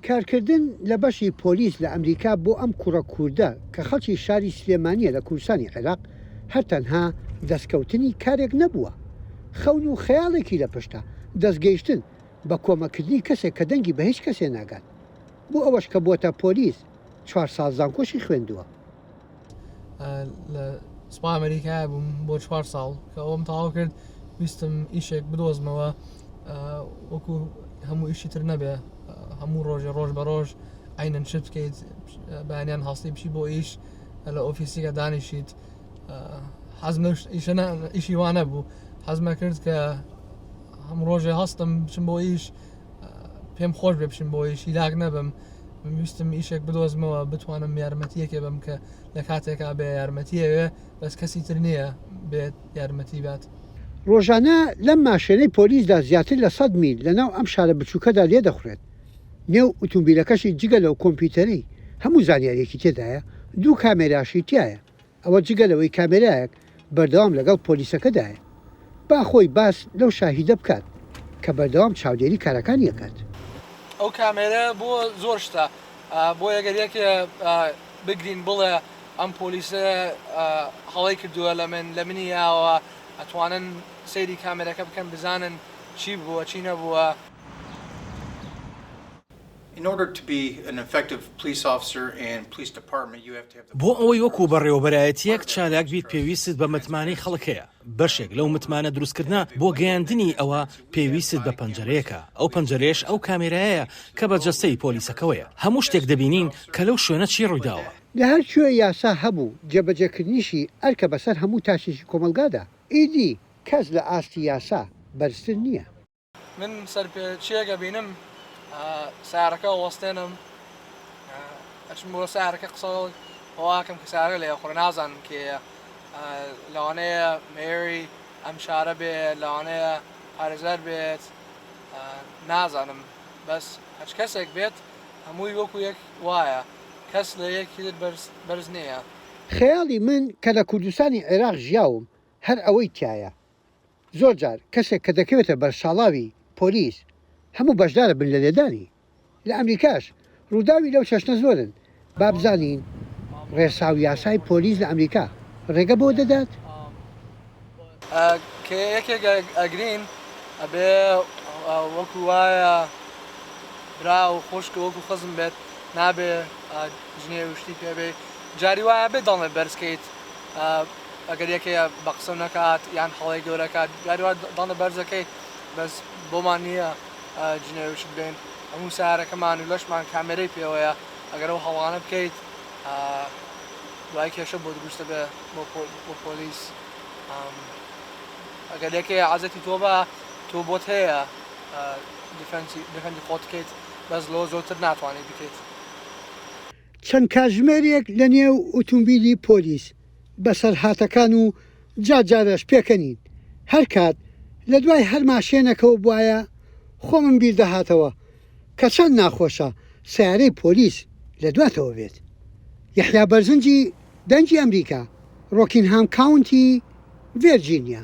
کارکردن لە بەشی پۆلیس لە ئەمریکا بۆ ئەم کوڕە کوردە کە خەڵکی شاری سلێمانییە لە کوردستانی عێراق، هەر تەنها دەستکەوتنی کارێک نەبووە، خەون و خەیاڵێکی لە پشتە، دەستگەیشتن بە کۆمەککردنی کەسێک کە دەنگی بە هیچ کەسێ ناگات. بۆ ئەوەش کە بووەتە پۆلیس، چوار ساڵ زانکۆشی خوێندووە. لە سوپای ئەمریکا بووم بۆ چوار ساڵ کە ئەوم تەواو کرد ویستم ئیشێک بدۆزمەوە وەکو هەموو ئیشی تر نەبێ هەموو ڕۆژێ ڕۆژ بە ڕۆژ عینەن شت بکەیت بەیانیان هەڵسی بچی بۆ ئیش لە ئۆفیسیگە دانیشیت حەزم ئیشە ئیشی وانە بوو حەزمە کرد کە هەموو ڕۆژێ هەستم بچم بۆ ئیش پێم خۆش بێ بچم بۆ ئیش هیلاک نەبم ویستم ئیشێک بدۆزمەوە بتوانم یارمەتیەکێ بم کە لە کاتێکا بێ یارمەتیەوێ بەس کەسی تر نییە بێت یارمەتی بات. ڕۆژانە لەم ماشێنەی پۆلیسدا زیاتر لە سەد میل لەناو ئەم شارە بچووکەدا لێدەخوڕێت. نێو ئوتومبیلەکەشی جگە لەو کۆمپیوتەرەی هەموو زانیارییەکی تێدایە، دوو کامێراشی تیایە. ئەوە جگە لەوەی کامێرایەک بەردەوام لەگەڵ پۆلیسەکەدایە. با خۆی باس لەو شاهیدە بکات کە بەردەوام چاودێری کارەکانی ئەکات. ئەو کامێرە بۆ زۆر شتە بۆ ئەگەر یەکێ بگرین بڵێ ئەم پۆلیسە هەڵەی کردووە لە من لە منی یاوە ئەتوانن سەیری کامێرەکە بکەن بزانن چی بووە چی نەبووە. بۆ ئەوەی وەکو بەڕێوەبەرایەتییەک چالاک بیت پێویستت بە متمانەی خەڵک هەیە، بەشێک لەو متمانە دروستکردنە بۆ گەیاندنی ئەوە پێویستت بە پەنجەرەیەکە، ئەو پەنجەرەیەش ئەو کامێرایەیە کە بە جەستەی پۆلیسەکەوەیە، هەموو شتێک دەبینین کە لەو شوێنە چی ڕوویداوە. لە هەر کوێ یاسا هەبوو، جێبەجێکردنیشی ئەرکە بەسەر هەموو تاکێکی کۆمەڵگادا، ئیدی کەس لە ئاستی یاسا بەرزتر نییە. من سەرپێچیەک ئەبینم سەیارەکە ئەوەستێنم ئەچم بۆ سەیارەکە قسە ئەوواکەم کە سەیارە لێ خۆ نازانم کێیە لەوانەیە مێری ئەم شارە بێ لەوانەیە پارێزەر بێت نازانم بەس هەچ کەسێک بێت هەمووی وەکو یەک وایە کەس لە یەکی تر بەرز نییە. خەیاڵی من کە لە کوردستانی عێراق ژیاوم هەر ئەوەی تیایە زۆر جار کەسێک کە دەکەوێتە بەر شاڵاوی پۆلیس هەموو بەشدارە بن لە لێدانی. لە ئەمریکاش ڕووداوی لەو چەشنە زۆرن. با بزانین ڕێسا و یاسای پۆلیس لە ئەمریکا ڕێگە بەوە دەدات؟ کە یەکێک ئەگرین ئەبێ وەکو وایە برا و خوشک وەکو خزم بێت نابێ جنێو شتی پێ بێ جاری وایە بێ دەڵێ بەرزکەیت ئەگەر یەکێ بە قسە نەکات یان هەڵەی گەورە کات جاری وا دەنگە بەرزەکەی بەس بۆمان نییە جنێوی شت بێن هەموو سارەکەمان و لەشمان کامێرەی پێوەیە ئەگەر ئەو هەڵانە بکەیت دوای کێشە بۆ دروستە بێ بۆ پۆلیس ئەگەر یەکێ عزەتی تۆ بە تۆ بۆت هەیە defend ی خۆت بکەیت بەس لەوە زۆرتر ناتوانانی بکەیت. چەند کاتژمێرێک لە نێو ئوتومبیلی پۆلیس بەسەرهاتەکان و جار جارەش پێکەنین، هەر کات لە دوای هەر ماشێنەکەوە بوایە خۆمم بیر دەهاتەوە کە چەند ناخۆشە سەیارەی پۆلیس لە دواتەوە بێت. یەحیا بەرزنجی، دەنگی ئەمریکا، ڕۆکینهام کاونتی، ڤێرجینیا.